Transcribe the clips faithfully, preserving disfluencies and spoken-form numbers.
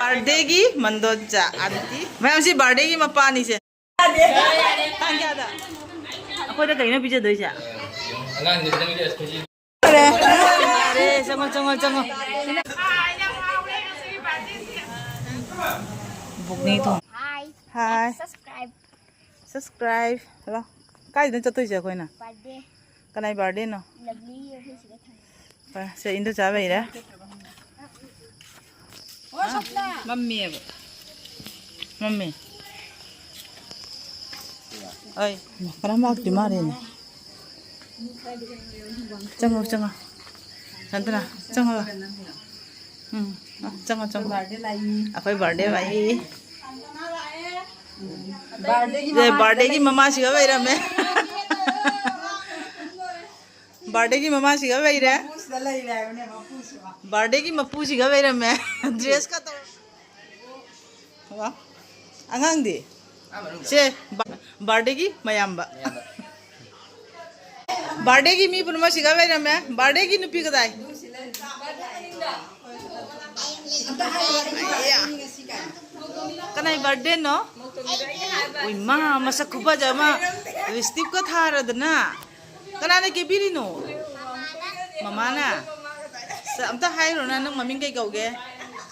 ꯕꯥꯔꯗꯦꯒꯤ ꯃꯟꯗꯣꯟꯆꯥ aunty ꯃꯌꯥꯝꯁꯤ, ꯕꯥꯔꯗꯦꯒꯤ ꯃꯄꯥꯅꯤꯁꯦ꯫ ꯇꯥꯡ ꯀꯌꯥꯗ? ꯑꯩꯈꯣꯏꯗ ꯀꯩꯅꯣ ꯄꯤꯖꯗꯣꯏꯁꯦ? ꯑꯉꯥꯡꯁꯤꯡꯗꯪꯒꯤ ꯑꯦꯁ ꯀꯦ ꯖꯤ꯫ ꯌꯥꯔꯦ, ꯌꯥꯔꯦ, ꯆꯪꯉꯣ, ꯆꯪꯉꯣ, ꯆꯪꯉꯣ꯫ ꯕꯨꯛꯅꯤ ꯊꯣꯡ꯫ Hi. Hi. Subscribe. Subscribe. Hello. ꯀꯥꯏꯗꯅꯣ ꯆꯠꯇꯣꯏꯁꯦ ꯑꯩꯈꯣꯏꯅ? Birthday. ꯀꯅꯥꯏ ꯕꯥꯔꯗꯦꯅꯣ? Lovely ꯑꯩꯈꯣꯏ ꯁꯤꯗ ꯊꯝꯃꯦ꯫ ꯍꯣꯏ, ꯁꯦ, ꯏꯟꯗꯣꯆꯥ ꯂꯩꯔꯦ꯫ ꯃꯝꯃꯦꯕ꯫ ꯃꯝꯃꯤ꯫ ꯑꯩ ꯀꯅꯥꯝ ꯂꯥꯛꯇ꯭ꯔꯤ ꯃꯥꯜꯂꯦꯅꯦ꯫ ꯆꯪꯉꯣ, ꯆꯪꯉꯣ꯫ ꯁꯥꯟꯇꯅꯥ, ꯆꯪꯉꯣ꯫ ꯎꯝ, ꯑ, ꯆꯪꯉꯣ, ꯆꯪꯉꯣ꯫ ꯑꯩꯈꯣꯏ ꯕꯥꯔꯗꯦ ꯂꯥꯛꯏ꯫ ꯕꯥꯔꯗꯦꯒꯤ ꯃꯃꯥꯁꯤꯒ ꯂꯩꯔꯝꯃꯦ꯫ ꯕꯥꯔꯗꯦꯒꯤ ꯃꯃꯥꯁꯤꯒ ꯂꯩꯔꯦ꯫ ꯕꯥꯔꯗꯦꯒꯤ ꯃꯄꯨꯁꯤꯒ ꯂꯩꯔꯝꯃꯦ꯫ ꯗ꯭ꯔꯦꯁꯀ ꯇꯧꯔ-, ꯋꯥ꯫ ꯑꯉꯥꯡꯗꯤ? ꯁꯦ, ꯕꯥ-, ꯕꯥꯔꯗꯦꯒꯤ ꯃꯌꯥꯝꯕ꯫ ꯕꯥꯔꯗꯦꯒꯤ ꯃꯤ ꯄꯨꯝꯅꯃꯛꯁꯤꯒ ꯂꯩꯔꯝꯃꯦ꯫ ꯕꯥꯔꯗꯦꯒꯤ ꯅꯨꯄꯤ ꯀꯗꯥꯏ? ꯀꯅꯥꯏ ꯕꯥꯔꯗꯦꯅꯣ? ꯎꯏꯃꯥ, ꯃꯁꯛ ꯈꯨꯐꯖ ꯑꯃ, ꯂꯤꯞꯁꯇꯤꯛꯀ ꯊꯥꯔꯗꯅ꯫ ꯀꯅꯥꯅ ꯀꯦꯕꯤꯔꯤꯅꯣ? ꯃꯃꯥꯅ? ꯁ-, ꯑꯝꯇ ꯍꯥꯏꯔꯣꯅ, ꯅꯪ ꯃꯃꯤꯡ ꯀꯩ ꯀꯧꯒꯦ?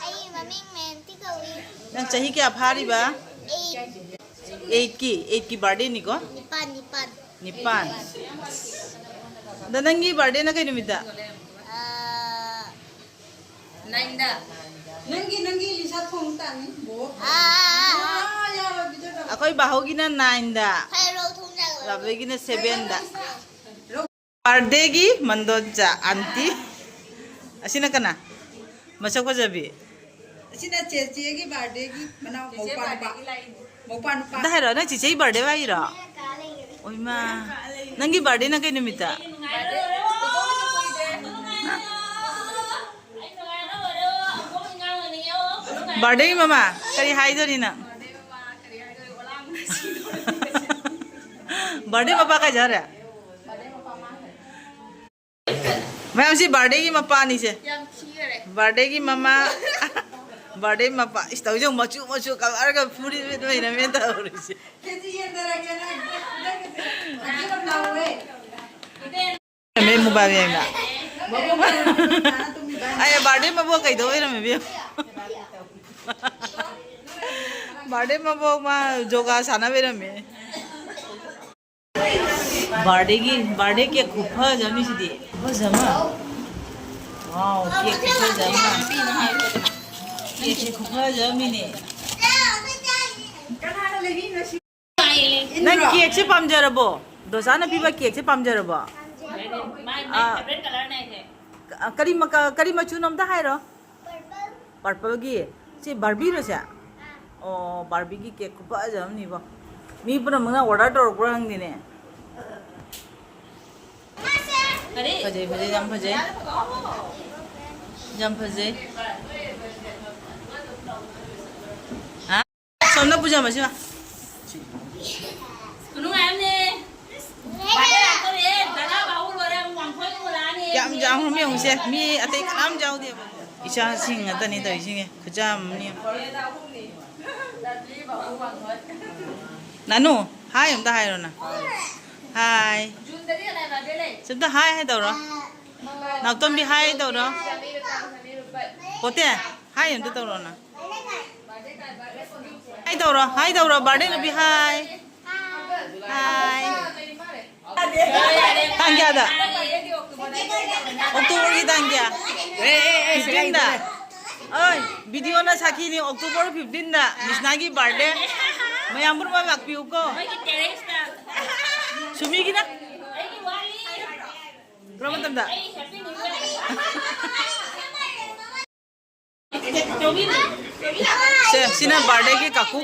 ꯑꯩ ꯃꯃꯤꯡ ꯃꯌꯦꯟꯇꯤ ꯀꯧꯏ꯫ ꯅꯪ ꯆꯍꯤ ꯀꯌꯥ ꯐꯥꯔꯤꯕ? ꯑꯩꯠ꯫ ꯑꯩꯠꯀꯤ, ꯑꯩꯠꯀꯤ ꯕꯥꯔꯗꯦꯅꯤꯀꯣ? ꯅꯤꯄꯥꯟ, ꯅꯤꯄꯥꯟ꯫ ꯅꯤꯄꯥꯟ꯫ ꯑꯗ ꯅꯪꯒꯤ ꯕꯥꯔꯗꯦꯅ ꯀꯩ ꯅꯨꯃꯤꯠꯇ? ꯑꯥ, ꯅꯥꯏꯟꯗ꯫ ꯅꯪꯒꯤ, ꯅꯪꯒꯤ ꯂꯤꯁꯥ ꯊꯣꯡ ꯇꯥꯅꯤ, ꯕꯣ꯫ ꯑꯥ, ꯑꯥ, ꯑꯥ꯫ ꯑꯥ, ꯌꯥꯔꯣꯏ, ꯕꯤꯖꯣꯏ ꯇꯧꯔꯣꯏ꯫ ꯑꯩꯈꯣꯏ ꯕꯥꯍꯧꯒꯤꯅ ꯅꯥꯏꯟꯗ, ꯈꯥꯏꯔꯧ ꯊꯣꯡ ꯌꯥꯔꯣꯏ꯫ ꯂꯥꯕꯣꯏꯒꯤꯅ ꯁꯦꯚꯦꯟꯗ꯫ ꯕꯥꯔꯗꯦꯒꯤ ꯃꯟꯗꯣꯟꯆꯥ ꯑꯟꯇꯤ꯫ ꯑꯁꯤꯅ ꯀꯅꯥ? ꯃꯁꯛ ꯐꯖꯕꯤ꯫ ꯑꯁꯤꯅ ꯆꯦꯆꯦꯒꯤ ꯕꯥꯔꯗꯦꯒꯤ ꯃꯅꯥꯎ ꯃꯧꯄꯥ ꯅꯨꯄꯥ꯫ ꯃꯧꯄꯥ ꯅꯨꯄꯥ꯫ ꯑꯝꯇ ꯍꯥꯏꯔꯣ, ꯅꯪ ꯆꯦꯆꯦꯒꯤ ꯕꯥꯔꯗꯦ ꯋꯥꯏꯔꯣ? ꯑꯣꯏꯃꯥ, ꯅꯪꯒꯤ ꯕꯥꯔꯗꯦꯅ ꯀꯩ ꯅꯨꯃꯤꯠꯇ? ꯕꯥꯔꯗꯦꯒꯤ ꯃꯃꯥ, ꯀꯔꯤ ꯍꯥꯏꯗꯣꯔꯤ ꯅꯪ? ꯕꯥꯔꯗꯦ ꯃꯄꯥ ꯀꯥꯏ ꯆꯠꯈ꯭ꯔꯦ? ꯃꯌꯥꯝꯁꯤ ꯕꯥꯔꯗꯦꯒꯤ ꯃꯄꯥꯅꯤꯁꯦ꯫ ꯌꯥꯝ ꯊꯤꯈꯔꯦ꯫ ꯕꯥꯔꯗꯦꯒꯤ ꯃꯃꯥ꯫ ꯕꯥꯔꯗꯦ ꯃꯄꯥ꯫ ꯏꯁ, ꯇꯧꯔꯤꯁꯦ ꯃꯆꯨ ꯃꯆꯨ ꯀꯂꯔꯒ ꯐꯨꯔꯤꯠ ꯂꯩꯅꯃꯦ ꯇꯧꯔꯤꯁꯦ꯫ ꯀꯦꯖꯤ ꯌꯦꯟꯗꯔꯒꯦ ꯅꯪ꯫ ꯅꯪꯒꯤꯁꯦ ꯐꯗꯤ ꯌꯥꯝ ꯅꯧꯔꯦ꯫ ꯃꯦ ꯃꯣꯕꯥꯏꯜ ꯌꯦꯡꯉ꯫ ꯑꯩ ꯕꯥꯔꯗꯦ ꯃꯕꯣꯛ ꯀꯩꯗꯧ ꯑꯣꯏꯔꯝꯃꯦ ꯏꯕꯦꯝꯃ? ꯕꯥꯔꯗꯦ ꯃꯕꯣꯛ ꯃꯥ ꯖꯣꯒꯥ ꯁꯥꯟꯅꯕ ꯑꯣꯏꯔꯝꯃꯦ꯫ ꯕꯥꯔꯗꯦꯒꯤ, ꯕꯥꯔꯗꯦ ꯀꯦꯛ ꯈꯨꯐꯖ ꯑꯃꯅꯤ ꯁꯤꯗꯤ꯫ ꯈꯨꯐꯖ ꯑꯃ꯫ ꯋꯥꯎ, ꯀꯦꯛ ꯈꯨꯐꯖ ꯑꯃ꯫ ꯀꯦꯛꯁꯦ ꯈꯨꯐꯖ ꯑꯃꯅꯤꯅꯦ꯫ ꯅꯪ ꯀꯦꯛꯁꯦ ꯄꯥꯝꯖꯔꯕꯣ? ꯗꯣꯁꯥꯅ ꯄꯤꯕ ꯀꯦꯛꯁꯦ ꯄꯥꯝꯖꯔꯕꯣ? ꯃꯥꯏ, ꯃꯥꯏ ꯑꯥ꯫ ꯐꯦꯚꯔꯦꯠ ꯀꯂꯔꯅꯦ ꯑꯩꯁꯦ꯫ ꯀ-, ꯀꯔꯤ ꯃꯀ-, ꯀꯔꯤ ꯃꯆꯨꯅꯣ ꯑꯝꯇ ꯍꯥꯏꯔꯣ? ꯄꯔꯄꯜꯒꯤ꯫ ꯁꯤ ꯕꯥꯔꯕꯤꯔꯣ ꯁꯦ? ꯑꯣ, ꯕꯥꯔꯕꯤꯒꯤ ꯀꯦꯛ ꯈꯨꯐꯖ ꯑꯃꯅꯤꯕꯣ꯫ ꯃꯤ ꯄꯨꯝꯅꯃꯛꯅ ꯑꯣꯔꯗꯔ ꯇꯧꯔꯛꯄ꯭ꯔꯥ ꯈꯪꯗꯦꯅꯦ꯫ ꯀꯔꯤ? ꯐꯖꯩ, ꯐꯖꯩ, ꯌꯥꯝ ꯐꯖꯩ꯫ ꯌꯥꯝ ꯐꯖꯩ꯫ ꯍꯥ? ꯁꯣꯝꯅ ꯄꯨꯖ ꯃꯁꯤꯃ꯫ ꯅꯨꯡꯉꯥꯏꯕꯅꯦ꯫ ꯕꯥꯔꯗꯦ ꯂꯥꯛꯇꯧꯔꯦ꯫ ꯗꯗꯥ ꯕꯥꯕꯨ ꯂꯣꯏꯔꯦ꯫ ꯑꯃꯨꯛ ꯋꯥꯡꯈꯣꯏ ꯑꯃꯨꯛ ꯂꯥꯛꯑꯅꯤ꯫ ꯌꯥꯝ ꯌꯥꯝꯈ꯭ꯔꯕ ꯌꯦꯡꯉꯨꯁꯦ꯫ ꯃꯤ ꯑꯇꯩ ꯀꯅꯥꯝ ꯌꯥꯎꯗꯦꯕ꯫ ꯏꯆꯥꯁꯤꯡ ꯉꯥꯛꯇꯅꯤ ꯇꯧꯔꯤꯁꯤꯡꯁꯦ꯫ ꯈꯨꯆꯥ ꯑꯃꯅꯤ꯫ ꯅꯥꯅꯨ, ꯍꯥꯏ ꯑꯝꯇ ꯍꯥꯏꯔꯣꯅ꯫ ꯍꯥꯏ꯫ ꯁꯤ ꯑꯝꯇ ꯍꯥꯏ ꯍꯥꯏ ꯇꯧꯔꯣ꯫ ꯅꯥꯎꯇꯣꯝꯕꯤ ꯍꯥꯏ ꯇꯧꯔꯣ꯫ ꯄꯣꯠꯇꯦ, ꯍꯥꯏ ꯑꯝꯇ ꯇꯧꯔꯣꯅ꯫ ꯍꯥꯏ ꯇꯧꯔꯣ, ꯍꯥꯏ ꯇꯧꯔꯣ, ꯕꯥꯔꯗꯦ ꯅꯨꯄꯤ ꯍꯥꯏ꯫ ꯍꯥꯏ꯫ ꯇꯥꯡ ꯀꯌꯥꯗ? ꯑꯣꯛꯇꯣꯕꯔꯒꯤ ꯇꯥꯡ ꯀꯌꯥ? ꯑꯦ, ꯑꯦ, ꯑꯦ, ꯐꯤꯐꯇꯤꯟꯗ? ꯑꯣꯏ, ꯚꯤꯗꯤꯑꯣꯅ ꯁꯥꯈꯤꯅꯤ, ꯑꯣꯛꯇꯣꯕꯔ ꯐꯤꯐꯇꯤꯟꯗ ꯃꯤꯁꯅꯥꯒꯤ ꯕꯥꯔꯗꯦ꯫ ꯃꯌꯥꯝ ꯄꯨꯝꯅꯃꯛ ꯂꯥꯛꯄꯤꯌꯨꯀꯣ꯫ ꯁꯨꯃꯤꯒꯤꯅ? ꯀꯔꯝꯕ ꯃꯇꯝꯗ? ꯁꯦ, ꯁꯤꯅ ꯕꯥꯔꯗꯦꯒꯤ ꯀꯥꯀꯨ꯫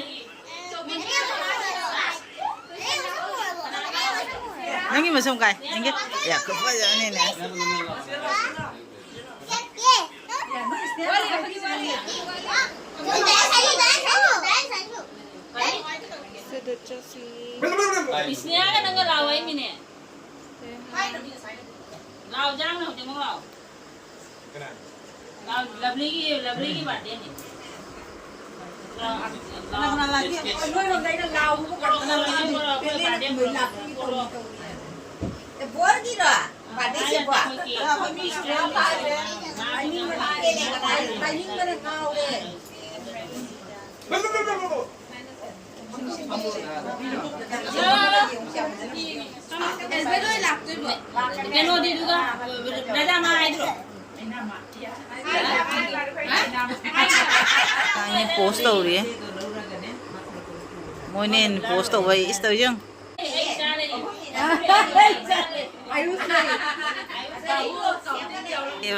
ꯅꯪꯒꯤ ꯃꯁꯝ ꯀꯥꯏ, ꯌꯦꯡꯒꯦ꯫ ꯌꯥ, ꯈꯨꯐꯖ ꯑꯃꯅꯤꯅꯦ꯫ ꯏꯁꯅꯤꯌꯥꯒ ꯅꯪꯒ ꯂꯥꯛꯑꯣ, ꯑꯩ ꯃꯤꯅꯦ꯫ ꯂꯥꯎ, ꯖꯥꯡꯅ ꯍꯧꯖꯤꯛꯃꯛ ꯂꯥꯎ꯫ ꯀꯅꯥ? ꯂꯥꯎ, ꯂꯚꯂꯤꯒꯤ, ꯂꯚꯂꯤꯒꯤ ꯕꯥꯔꯗꯦꯅꯤ꯫ ꯂꯥꯎ, ꯀꯅꯥ ꯀꯅꯥ ꯂꯥꯛꯀꯦ? ꯅꯣꯏꯔꯣꯝꯗ ꯑꯩꯅ ꯂꯥꯎꯕꯕꯨ ꯀꯅꯥ ꯀꯅꯥ ꯂꯥꯛꯀꯦ? ꯄꯣꯔꯛꯑꯣ, ꯄꯣꯔꯛꯑꯣ, ꯄꯦꯂꯦꯟ ꯕꯥꯔꯗꯦ ꯂꯥꯛꯄꯒꯤ ꯄꯣꯔꯛꯑꯣ꯫ ꯇꯧꯔꯤ꯫ ꯑꯦ, ꯕꯣꯔꯒꯤꯔꯣ? ꯕꯥꯔꯗꯦ ꯁꯦꯝꯕ? ꯑꯩꯈꯣꯏ ꯃꯤ ꯁꯨꯔꯦ, ꯄꯥꯏꯔꯦ꯫ ꯄꯥꯏꯅꯤꯡꯕꯅ, ꯄꯥꯏꯅꯤꯡꯕꯅ ꯉꯥꯎꯔꯦ꯫ ꯀꯩꯅꯣꯗꯤ ꯑꯗꯨꯒ ꯔꯥꯖꯥ ꯃꯥ ꯍꯥꯏꯗ꯭ꯔꯣ? ꯅꯪꯅꯦ ꯄꯣꯁ ꯇꯧꯔꯤꯌꯦ꯫ ꯃꯣꯏꯅ ꯍꯦꯟꯅ ꯄꯣꯁ ꯇꯧꯕ ꯏꯁ ꯇꯧꯔꯤ ꯌꯦꯡꯉꯨ꯫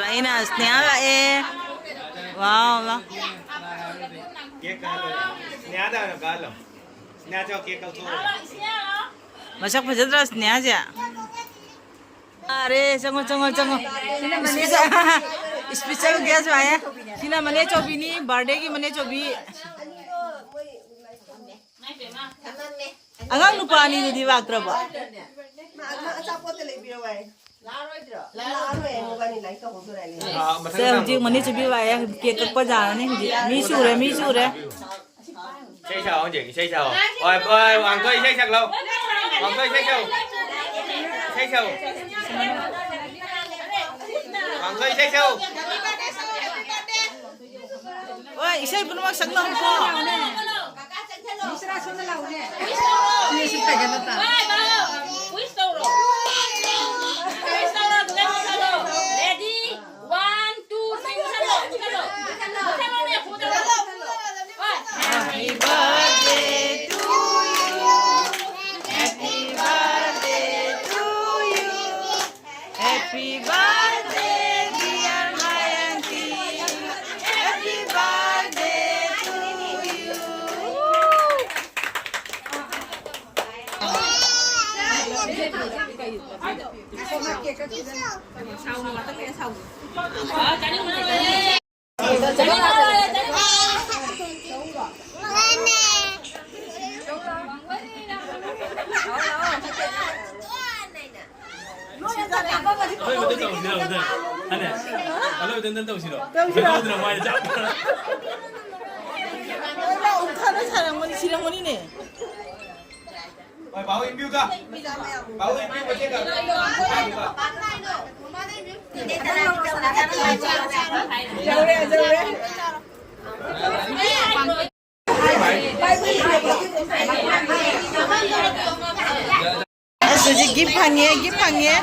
ꯑꯩꯅ ꯁ꯭ꯅꯦꯍꯥ ꯂꯥꯛꯑꯦ꯫ ꯋꯥꯎ, ꯋꯥꯎ꯫ ꯀꯦꯛ ꯀꯛꯍꯜꯂꯣ꯫ ꯁ꯭ꯅꯦꯍꯥꯗ ꯑꯣꯏꯅ ꯀꯛꯍꯜꯂꯣ꯫ ꯁ꯭ꯅꯦꯍꯥ ꯆꯣ, ꯀꯦꯛ ꯀꯛꯊꯣꯛꯑꯣ꯫ ꯃꯁꯛ ꯐꯖꯗ꯭ꯔꯣ ꯁ꯭ꯅꯦꯍꯥꯁꯦ? ꯑꯔꯦ, ꯆꯪꯉꯣ, ꯆꯪꯉꯣ, ꯆꯪꯉꯣ꯫ ꯏꯁꯄꯤꯁꯦꯜ, ꯏꯁꯄꯤꯁꯦꯜ ꯒꯦꯁ ꯂꯥꯛꯑꯦ꯫ ꯁꯤꯅ ꯃꯅꯦ ꯆꯧꯕꯤꯅꯤ, ꯕꯥꯔꯗꯦꯒꯤ ꯃꯅꯦ ꯆꯧꯕꯤ꯫ ꯑꯉꯥꯡ ꯅꯨꯄꯥ ꯑꯅꯤꯗꯨꯗꯤ ꯂꯥꯛꯇ꯭ꯔꯕꯣ? ꯃꯥ, ꯃꯥ ꯑꯆꯥꯄꯣꯠꯇ ꯂꯩꯕꯤꯔꯣ ꯍꯥꯏ꯫ ꯂꯥꯛꯑꯔꯣꯏ, ꯃꯕꯥꯅꯤ ꯂꯥꯏꯔꯤꯛ ꯇꯧꯍꯧꯗꯣꯔꯦ꯫ ꯑꯥ, ꯃꯊꯪ ꯁꯦ, ꯍꯧꯖꯤꯛ ꯃꯅꯤ ꯆꯨꯕꯤ ꯂꯥꯛꯑꯦ꯫ ꯀꯦꯛ ꯀꯛꯄ ꯌꯥꯔꯅꯤ ꯍꯧꯖꯤꯛ꯫ ꯃꯤ ꯁꯨꯔꯦ, ꯃꯤ ꯁꯨꯔꯦ꯫ ꯏꯁꯩ ꯁꯛꯑꯣ ꯍꯧꯖꯤꯛ, ꯏꯁꯩ ꯁꯛꯑꯣ꯫ ꯍꯣꯏ, ꯍꯣꯏ, ꯋꯥꯡꯊꯣꯏ ꯏꯁꯩ ꯁꯛꯂꯣ꯫ ꯋꯥꯡꯊꯣꯏ ꯏꯁꯩ ꯁꯛꯑꯣ꯫ ꯏꯁꯩ ꯁꯛꯑꯣ꯫ ꯋꯥꯡꯊꯣꯏ ꯏꯁꯩ ꯁꯛꯑꯣ꯫ ꯍꯣꯏ, ꯏꯁꯩ ꯄꯨꯝꯅꯃꯛ ꯁꯛꯅꯕꯀꯣ꯫ Wish ꯇꯧꯔꯣ꯫ Wish ꯇꯧꯔꯣ, ꯑꯗꯨꯒ ꯃꯨꯊꯠꯂꯣ꯫ Ready? One, two, three, ꯃꯨꯊꯠꯂꯣ, ꯃꯨꯊꯠꯂꯣ꯫ ꯃꯨꯊꯠꯂꯣꯅꯦ, ꯃꯨꯊꯠꯂꯣ꯫ ꯍꯣꯏ꯫ Happy birthday to you. Happy birthday to you. Happy birthday, dear Mayanti. Happy birthday to you. ꯑꯔꯣꯏꯕꯗ ꯇꯧꯁꯤꯔꯣ, ꯑꯗꯨꯗ? ꯍꯥꯏꯅꯦ? ꯑꯔꯣꯏꯕꯗ ꯑꯝꯇ ꯇꯧꯁꯤꯔꯣ? ꯇꯧꯁꯤꯔꯣ? ꯈꯪꯍꯧꯗꯅ ꯃꯥꯏ ꯆꯥꯛ ꯎꯝ, ꯊꯥꯅ ꯁꯥꯔꯝꯒꯅꯤ, ꯁꯤꯔꯝꯒꯅꯤꯅꯦ꯫ ꯍꯣꯏ, ꯕꯥꯍꯨ ꯏꯟꯕꯤꯌꯨꯗ꯫ ꯕꯥꯍꯨ ꯏꯟꯕꯤꯌꯨ, ꯃꯇꯦꯛ ꯈꯔ꯫ ꯌꯧꯔꯦ, ꯌꯧꯔꯦ꯫ ꯑꯁ, ꯍꯧꯖꯤꯛ gift ꯐꯪꯉꯦ, gift ꯐꯪꯉꯦ꯫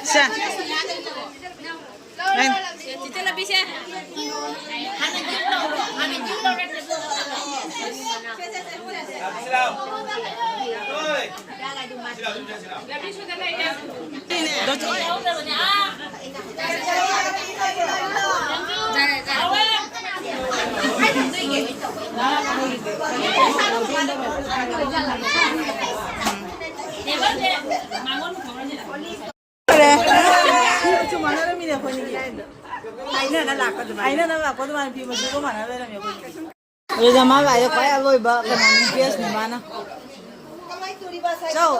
ꯁꯦ꯫ ꯅꯪ꯫ ꯐꯔꯦ꯫ ꯐꯤꯁꯨ ꯃꯥꯟꯅꯔꯝꯃꯤꯅꯦ ꯑꯩꯈꯣꯏꯅꯤꯒꯤ꯫ ꯍꯥꯏꯅꯅ ꯂꯥꯛꯄ ꯑꯗꯨꯃꯥꯏꯅ꯫ ꯍꯥꯏꯅꯅ ꯂꯥꯛꯄ ꯑꯗꯨꯃꯥꯏꯅ ꯐꯤ ꯃꯆꯨꯒ ꯃꯥꯟꯅ ꯂꯩꯔꯝꯃꯦ ꯑꯩꯈꯣꯏꯅꯤ꯫ ꯑꯗꯨꯗ ꯃꯥ ꯂꯥꯛꯑꯦ ꯈ꯭ꯋꯥꯏ ꯑꯔꯣꯏꯕ ꯀꯩꯅꯣꯅꯤ, guestꯅꯤ ꯃꯥꯅ꯫ ꯆꯧ꯫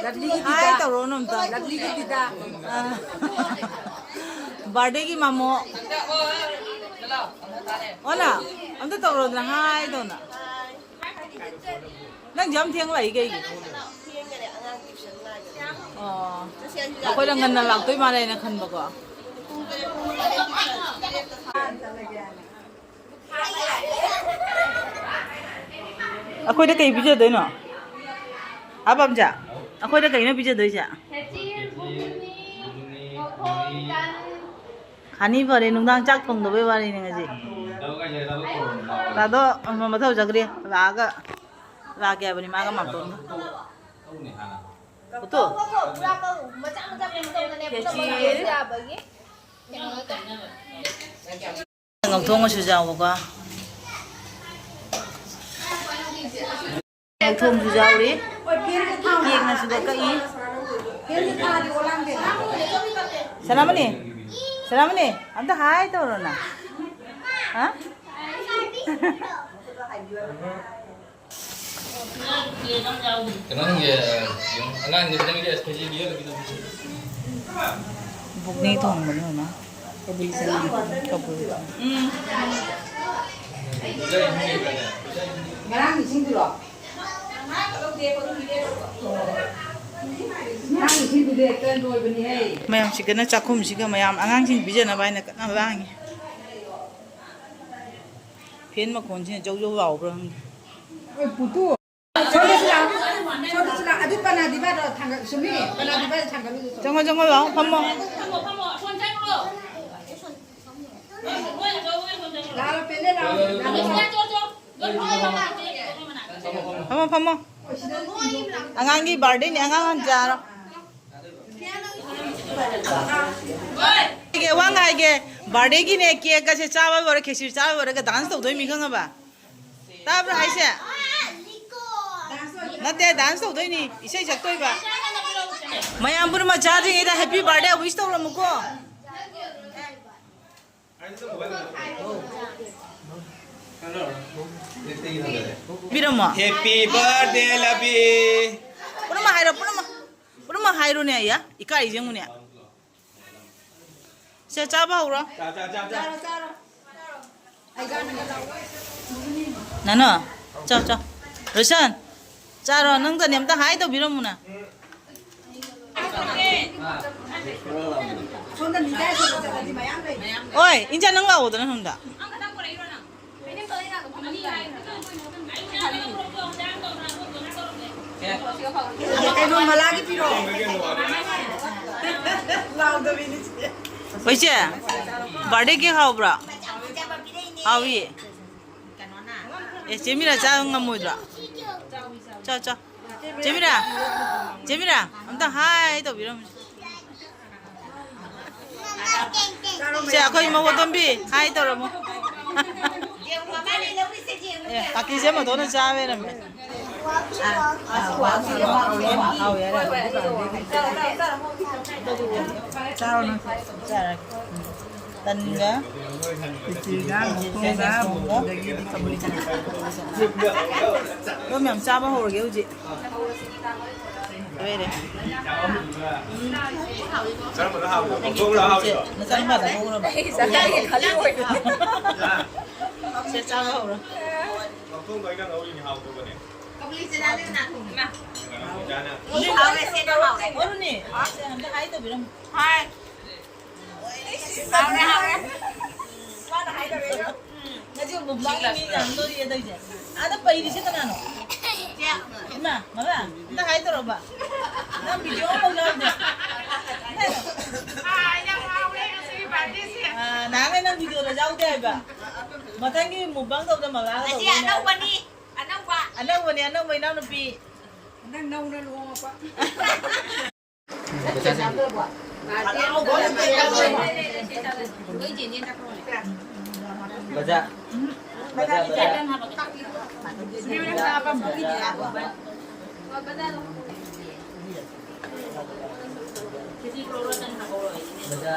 ꯂꯚꯂꯤꯒꯤ ꯍꯥꯏ ꯇꯤꯇꯥ꯫ ꯇꯧꯔꯣꯅ ꯑꯝꯇ꯫ ꯂꯚꯂꯤꯒꯤ ꯇꯤꯇꯥ꯫ ꯑꯥ꯫ Birthdayꯒꯤ ꯃꯃꯣ꯫ ꯑꯣꯅ ꯑꯝꯇ ꯇꯧꯔꯣꯗꯅ ꯍꯥꯏ ꯇꯧꯅ꯫ ꯅꯪꯁꯨ ꯌꯥꯝ ꯊꯦꯡ ꯂꯥꯛꯏ ꯀꯩꯒꯤ? ꯊꯦꯡꯈꯔꯦ, ꯑꯉꯥꯡ tuition ꯉꯥꯏꯕꯗ꯫ ꯑꯣ꯫ ꯉꯁꯤ ꯑꯩꯁꯨ ꯑꯩꯈꯣꯏꯅ ꯌꯥꯗꯦ꯫ ꯉꯟꯅ ꯂꯥꯛꯇꯣꯏ ꯃꯥꯜꯂꯦꯅ ꯈꯟꯕꯀꯣ꯫ ꯄꯨꯡ ꯇꯔꯦꯠ ꯃꯈꯥꯏ ꯇꯔꯦꯠꯇ ꯆꯠꯂꯒꯦ ꯍꯥꯏꯅ꯫ ꯑꯩꯈꯣꯏꯗ ꯀꯩ ꯄꯤꯖꯗꯣꯏꯅꯣ? ꯍꯥ, ꯄꯥꯝꯆꯥ? ꯑꯩꯈꯣꯏꯗ ꯀꯩꯅꯣ ꯄꯤꯖꯗꯣꯏꯁꯦ? ꯈꯥꯅꯤ ꯐꯔꯦ, ꯅꯨꯡꯗꯥꯡ ꯆꯥꯛ ꯊꯣꯡꯗꯕꯩ ꯋꯥꯔꯤꯅꯤ ꯉꯁꯤ꯫ ꯇꯥꯗꯣ ꯑꯃ ꯃꯊꯧ ꯆꯠꯈ꯭ꯔꯦ, ꯂꯥꯛꯑꯒ ꯂꯥꯛꯀꯦ ꯍꯥꯏꯕꯅꯤ ꯃꯥꯒ ꯃꯥꯝꯇꯣꯟꯒ꯫ ꯄꯨꯠꯇꯨ? ꯉꯧꯊꯣꯛ ꯑꯃꯁꯨ ꯌꯥꯎꯕꯀꯣ꯫ ꯊꯣꯡꯁꯨ ꯌꯥꯎꯔꯤ꯫ ꯀꯦꯛꯅ ꯁꯤꯗ ꯀꯛꯏ꯫ ꯁꯅꯥꯃꯅꯤ, ꯁꯅꯥꯃꯅꯤ, ꯑꯝꯇ ꯍꯥꯏ ꯇꯧꯔꯣꯅ꯫ ꯍꯥ? ꯀꯩꯅꯣ ꯅꯪꯒꯤ, ꯑꯉꯥꯡꯗꯤ ꯈꯤꯇꯪ ꯀꯦꯖꯤ ꯄꯤꯌꯣ꯫ ꯕꯨꯛꯅꯤ ꯊꯣꯡꯕꯅꯤ ꯃꯃꯥ꯫ ꯀꯕꯨꯏ ꯆꯅꯥ꯫ ꯀꯕꯨꯏ꯫ ꯎꯝ꯫ ꯉꯔꯥꯡ ꯏꯁꯤꯡꯗꯨꯔꯣ? ꯉꯔꯥꯡ ꯏꯁꯤꯡꯗꯨꯗꯤ ꯍꯦꯛꯇ ꯂꯣꯏꯕꯅꯤꯍꯦ꯫ ꯃꯌꯥꯝꯁꯤꯒꯅ ꯆꯥꯛꯈꯨꯝꯁꯤꯒ ꯃꯌꯥꯝ ꯑꯉꯥꯡꯁꯤꯡ ꯄꯤꯖꯅꯕ ꯍꯥꯏꯅ ꯀꯟꯅ ꯂꯥꯡꯉꯤ꯫ ꯐꯦꯟ ꯃꯈꯣꯟꯁꯤꯅ ꯖꯧ ꯖꯧ ꯂꯥꯎꯕ꯭ꯔꯥ ꯈꯪꯗꯦ꯫ ꯁꯣꯝꯗꯁꯨ ꯂꯥꯛꯑꯣ꯫ ꯁꯣꯝꯗꯁꯨ ꯂꯥꯛꯑꯣ꯫ ꯑꯗꯨ ꯄꯅꯥꯗꯤꯕꯥꯗꯣ ꯊꯥꯡꯒꯠ-, ꯁꯨꯃꯤ, ꯄꯅꯥꯗꯤꯕꯥꯗꯣ ꯊꯥꯡꯒꯠꯂꯨ꯫ ꯆꯪꯉꯣ, ꯆꯪꯉꯣ, ꯂꯥꯛꯑꯣ, ꯐꯝꯃꯣ꯫ ꯂꯥꯛꯑꯣ, ꯄꯦꯂꯦ, ꯂꯥꯛꯑꯣ꯫ ꯐꯝꯃꯣ, ꯐꯝꯃꯣ꯫ ꯑꯉꯥꯡꯒꯤ ꯕꯥꯔꯗꯦꯅꯤ, ꯑꯉꯥꯡ ꯍꯥꯟ ꯆꯥꯔꯣ꯫ ꯍꯥꯏꯒꯦ, ꯋꯥ ꯉꯥꯏꯒꯦ꯫ ꯕꯥꯔꯗꯦꯒꯤꯅꯦ, ꯀꯦꯛꯀꯁꯦ ꯆꯥꯕ ꯂꯣꯏꯔ, ꯈꯦꯆꯤ ꯆꯥꯕ ꯂꯣꯏꯔꯒ ꯗꯥꯟꯁ ꯇꯧꯗꯣꯏ ꯃꯤ ꯈꯪꯉꯕ? ꯇꯥꯕ꯭ꯔꯥ ꯍꯥꯏꯁꯦ? ꯅꯠꯇꯦ, ꯗꯥꯟꯁ ꯇꯧꯗꯣꯏꯅꯤ, ꯏꯁꯩ ꯁꯛꯇꯣꯏꯕ꯫ ꯃꯌꯥꯝ ꯄꯨꯝꯅꯃꯛ ꯆꯥꯗ꯭ꯔꯤꯉꯩꯗ ꯍꯦꯄꯤ ꯕꯥꯔꯗꯦ ꯋꯤꯁ ꯇꯧꯔꯝꯃꯨꯀꯣ꯫ ꯄꯤꯔꯝꯃꯣ꯫ Happy birthday, ꯂꯕꯤ꯫ ꯄꯨꯝꯅꯃꯛ ꯍꯥꯏꯔꯣ, ꯄꯨꯝꯅꯃꯛ꯫ ꯄꯨꯝꯅꯃꯛ ꯍꯥꯏꯔꯣꯅꯦ, ꯑꯌꯥ, ꯏꯀꯥꯏ ꯌꯦꯡꯉꯨꯅꯦ꯫ ꯁꯦ, ꯆꯥꯕ ꯍꯧꯔꯣ꯫ ꯆꯥ, ꯆꯥ, ꯆꯥ, ꯆꯥ꯫ ꯅꯅꯣ, ꯆꯥꯎ, ꯆꯥꯎ꯫ ꯔꯣꯁꯟ, ꯆꯥꯔꯣ, ꯅꯪꯗꯅꯦ ꯑꯝꯇ ꯍꯥꯏ ꯇꯧꯕꯤꯔꯝꯃꯨꯅ꯫ ꯁꯣꯝꯗ ꯃꯤꯗꯥꯏ ꯁꯣꯝꯗ ꯆꯠꯂꯗꯤ ꯃꯌꯥꯝ ꯂꯩ꯫ ꯑꯣꯏ, ꯏꯟꯖꯥ ꯅꯪ ꯂꯥꯛꯑꯣꯗꯅ ꯁꯣꯝꯗ꯫ ꯀꯩꯅꯣ ꯃꯂꯥꯒꯤ ꯄꯤꯔꯛꯑꯣ꯫ ꯂꯥꯎꯗꯕꯤꯅꯤ ꯆꯦ꯫ ꯍꯣꯏ ꯆꯦ, ꯕꯥꯔꯗꯦ ꯀꯦꯛ ꯍꯥꯎꯕ꯭ꯔꯣ? ꯍꯥꯎꯏ꯫ ꯑꯦ, ꯆꯦ ꯃꯤꯔꯥ ꯆꯥꯕ ꯉꯝꯃꯣꯏꯗ꯭ꯔꯣ? ꯆꯥꯎ, ꯆꯥꯎ꯫ ꯆꯦ ꯃꯤꯔꯥ, ꯆꯦ ꯃꯤꯔꯥ, ꯑꯝꯇ ꯍꯥꯏ ꯇꯧꯕꯤꯔꯝꯃꯨ꯫ ꯁꯦ, ꯑꯩꯈꯣꯏ ꯃꯧ ꯑꯇꯣꯝꯕꯤ, ꯍꯥꯏ ꯇꯧꯔꯝꯃꯣ꯫ ꯑꯦ, ꯀꯥꯀꯤꯁꯦ ꯃꯗꯣꯟꯅ ꯆꯥꯕ ꯂꯩꯔꯝꯃꯦ꯫ ꯍꯥꯎ, ꯌꯥꯔꯦ꯫ ꯆꯥꯔꯣ ꯅꯪ꯫ ꯆꯥꯔꯒꯦ꯫ ꯇꯟꯒ ꯈꯦꯆꯤꯒ, ꯃꯣꯔꯣꯛ ꯊꯣꯡꯒ, ꯑꯗꯒꯤꯗꯤ ꯀꯕꯨꯂꯤ ꯆꯅꯥ꯫ ꯑꯗꯨꯝ ꯌꯥꯝ ꯆꯥꯕ ꯍꯧꯔꯒꯦ ꯍꯧꯖꯤꯛ꯫ ꯂꯣꯏꯔꯦ꯫ ꯀꯔꯝꯕꯅ ꯍꯥꯎꯔꯤꯅꯣ? ꯅꯪꯒꯤ ꯃꯣꯛꯇꯣꯡꯅ ꯍꯥꯎꯔꯤꯔꯣ? ꯅꯆꯥꯅꯨꯄꯥ ꯆꯥꯊꯣꯛꯈ꯭ꯔꯕ? ꯑꯩ ꯆꯥꯊꯣꯛꯑꯦ, ꯈꯜꯂꯤ ꯑꯣꯏꯅ꯫ ꯁꯦ, ꯆꯥꯕ ꯍꯧꯔꯣ꯫ ꯃꯣꯛꯇꯣꯡꯗꯣ ꯑꯩꯅ ꯉꯧꯔꯤꯅꯤ, ꯍꯥꯎꯗꯧꯕꯅꯦ꯫ ꯀꯕꯨꯂꯤ ꯆꯅꯥꯗꯨꯅ ꯊꯣꯡꯉꯤꯅ꯫ ꯏꯆꯥꯅ꯫ ꯍꯥꯎꯔꯦ, ꯁꯦ, ꯅꯪ ꯍꯥꯎꯔꯦ꯫ ꯉꯧꯔꯨꯅꯤ꯫ ꯁꯦ, ꯑꯝꯇ ꯍꯥꯏ ꯇꯧꯕꯤꯔꯝꯃꯨ꯫ ꯍꯥꯏ꯫ ꯍꯥꯎꯔꯦ, ꯍꯥꯎꯔꯦ꯫ ꯃꯥꯅ ꯍꯥꯏꯗꯧꯔꯦ꯫ ꯉꯁꯤ ꯃꯨꯛꯕꯥꯡꯒꯤ ꯃꯤ ꯌꯥꯝꯗꯣꯔꯤ ꯑꯗꯩꯁꯦ꯫ ꯑꯥꯗ ꯄꯩꯔꯤꯁꯦ ꯀꯅꯥꯅꯣ? ꯏꯆꯦ꯫ ꯏꯃꯥ, ꯃꯃꯥ, ꯑꯝꯇ ꯍꯥꯏꯗꯧꯔꯕ? ꯅꯪ ꯚꯤꯗꯤꯑꯣ ꯑꯃꯐꯥꯎ ꯌꯥꯎꯗꯦ꯫ ꯑꯥ, ꯌꯥꯝ ꯍꯥꯎꯔꯦ ꯉꯁꯤꯒꯤ ꯄꯥꯔꯇꯤꯁꯦ꯫ ꯑꯥ, ꯅꯍꯥꯟꯒꯩ ꯅꯪ ꯚꯤꯗꯤꯑꯣꯗ ꯌꯥꯎꯗꯦ ꯍꯥꯏꯕ꯫ ꯃꯊꯪꯒꯤ ꯃꯨꯛꯕꯥꯡ ꯇꯧꯕꯗ ꯃꯃꯥꯒ ꯉꯁꯤ ꯇꯧꯗꯣꯏꯅꯦ꯫ ꯑꯅꯧꯕꯅꯤ, ꯑꯅꯧꯕ꯫ ꯑꯅꯧꯕꯅꯤ, ꯑꯅꯧꯕ ꯏꯅꯥꯎꯅꯨꯄꯤ꯫ ꯍꯟꯗꯛ ꯅꯧꯅ ꯂꯨꯍꯣꯡꯉꯛꯄ꯫ ꯕꯖꯥ꯫ ꯕꯖꯥ, ꯕꯖꯥ꯫ ꯕꯖꯥ꯫